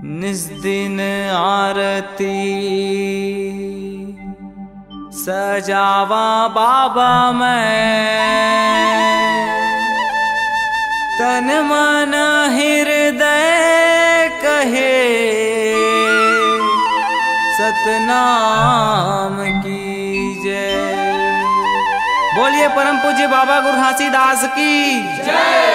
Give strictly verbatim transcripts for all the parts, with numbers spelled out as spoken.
निस दिन आरती सजावा बाबा मैं, तन मन हृदय कहे सतनाम की जय। बोलिए परम पूज्य बाबा गुरु घासीदास की जय।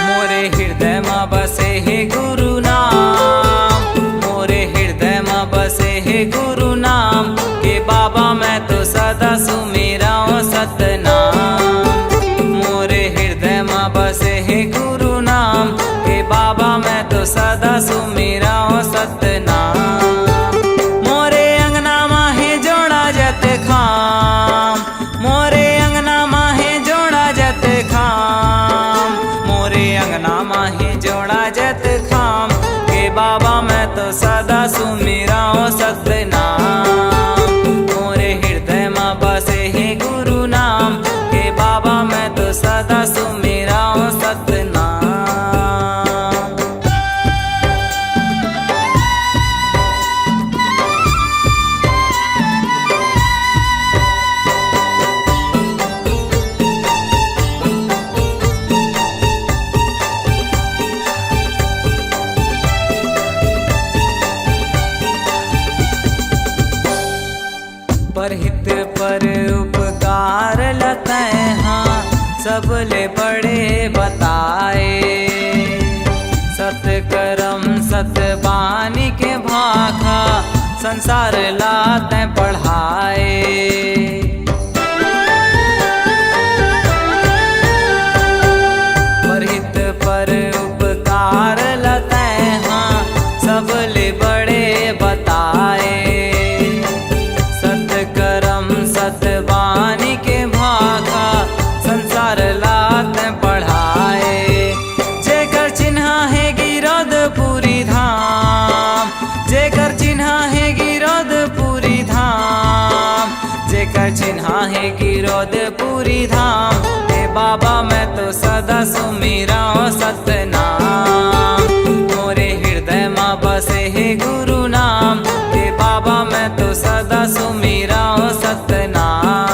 मोरे हृदय मा बसे हे गुरु नाम, मोरे हृदय मा बसे हे गुरु नाम, के बाबा मैं तो सदा सुमिराओ सतनाम। मोरे हृदय मा बसे हे गुरु नाम, के बाबा मैं तो सदा सुमिराओ सतनाम। मोरे अंगना मा हे जोड़ा जत खाम, मोरे अंगना मा हे जोड़ा जत खाम, मोरे अंगना मा हे जोड़ा जत खाम, के बाबा मैं तो सदा सुमिराओ सतनाम। मोरे हृदय मा बसे हे गुरु नाम, के बाबा मैं तो सदा सुमिराओ सतनाम। परहित पर उपकार ल तैं हा सबले बड़े बताए। सतकरम सतबानी के भाखा संसार ला तैं पढ़ाए। परहित पर उपकार ल तैं हा सबले बड़े बताए। सतकरम सतबानी के भाखा संसार ला तैं पढ़ाए। जेकर चिन्हा हे गिरौदपुरी धाम, जेकर चिन्हा हे गिरौदपुरी धाम, जेकर चिन्हा हे गिरौदपुरी धाम, हे बाबा मैं तो सदा सुमिराओ सतनाम। मोरे हृदय मा बसे हे गुरु नाम, हे बाबा मैं तो सदा सुमिराओ सतनाम।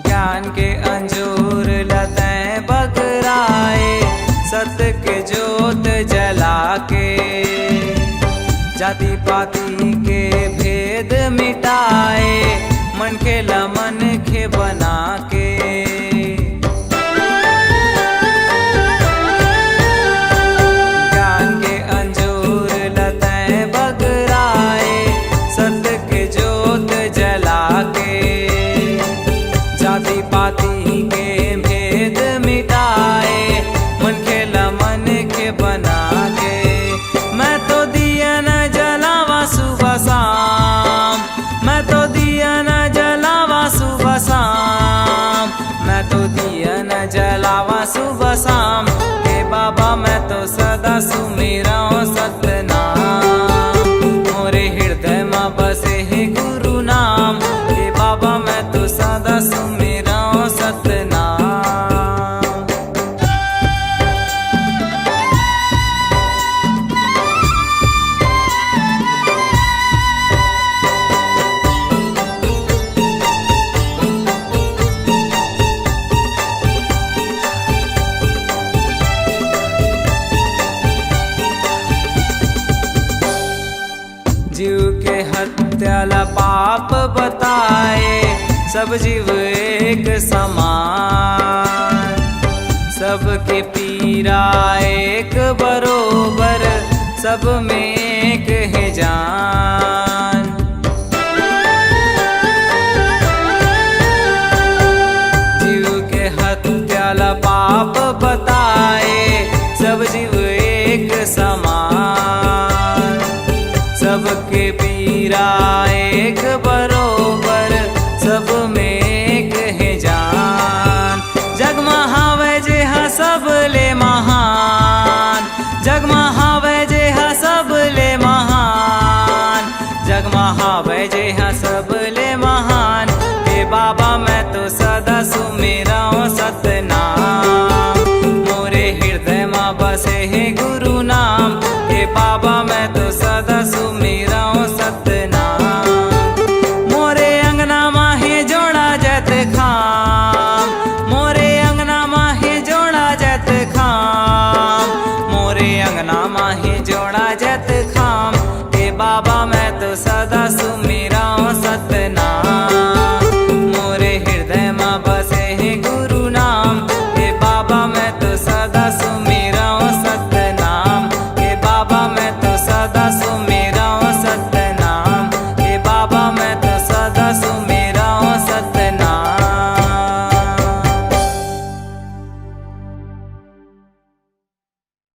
ज्ञान के अंजोर ल तैं बगराए, सत के जोत जला के, जाति पाति के भेद मिटाए, मनखे ल मनखे बना के। ज्ञान के अंजोर ल तैं बगराए, सत के जोत जला के, जाति पाति के भेद मिटाए, मनखे ल मनखे बना के। मैं तो दिया न जलावा सुबह शाम, मैं तो दिया न जलावा सुबह शाम, मैं तो दिया न जलावा सुबह शाम। हे बाबा मैं तो सदा सुमिराओ सतनाम। मोरे हृदय मा बसे हे गुरु नाम, हे बाबा मैं तो सदा सुमिराओ सतनाम। जीव के हत्या ला पाप बताए, सब जीव एक समान। सबके पीरा एक बरोबर, सब में एक हे जान। जीव के हत्या ला पाप बताए, सब जीव एक समान। सबके पीरा एक बरोबर, सब में एक हे जान। जग म हावय जे ह सबले महान, जग म हावय जे ह सबले महान, जग म हावय जे ह सबले महान। हे बाबा, मैं तो सदा सुमिरंव सतनाम, मोरे हृदय म बसे हे गुरु नाम। हे बाबा, मैं तो सदा सुमिरंव सतनाम। मोरे अंगना म हे जोड़ा जैतखाम, मोरे अंगना म हे जोड़ा जैतखाम, मोरे अंगना म हे जोड़ा जैतखाम। हे बाबा, मैं तो सदा सुमिरंव